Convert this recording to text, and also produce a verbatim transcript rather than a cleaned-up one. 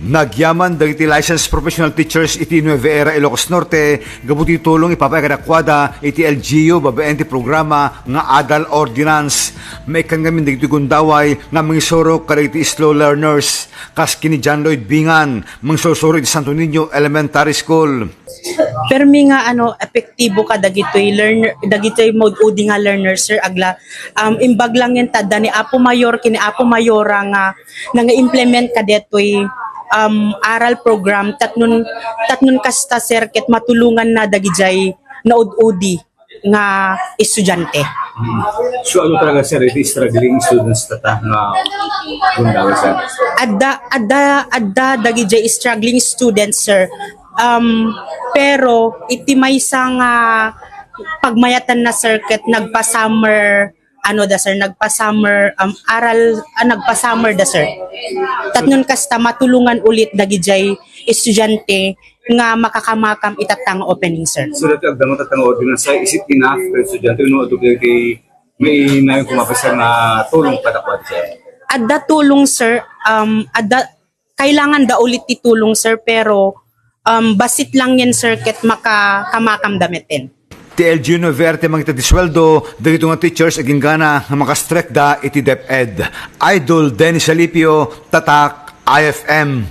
Nagyaman dagiti licensed professional teachers iti Nueva Era, Ilocos Norte, gapu ti tulong ipapaay kadakuada iti L G U babaen ti programa nga ADAL Ordinance. Maikkan ngamin dagiti gundaway nga mangisurok kadagiti slow learners, kas ken ni John Lloyd Bingan, mangsursuro iti Santo Niño Elementary School. Permi nga, ano, epektibo ka dagitoy learner, dagitoy maud-udi nga learner, sir, agla, um, imbag lang yan ta adda ni Apo Mayor, ken ni Apo Mayora nga nanga-implement kadetoy, um, aral program, tapnon, tapnon kasta, sir, ket matulonganna dagijay naud-udi nga estudiante. So ano talaga, sir, iti struggling students data nga gundaway, sir? Adda, adda, adda dagijay struggling students, sir. Um, pero iti maysa nga pagmayatanna, sir, ket nagpa-summer, ano da, sir, nagpa-summer, um, aral, ah, nagpa-summer da, sir. Tapnon kasta matulongan ulit dagijay estudiante nga makakamakam itatta nga opening, sir. So dati agdama tatta nga ordinance, is it enough ken estudiante no adu dagiti may nayon kumapasar nga tulong kadakuada, sir? Adda tulong, sir. Um, adda, kailangan da ulit ti tulong, sir, pero, um, basit lang yan, sir, ket makakamakam da metten. Ti L G U Nueva Era ti mangita ti sueldo dagito nga teachers agingga na nga makastrekda iti DepEd. Idol Dennis Alipio, Tatak I F M.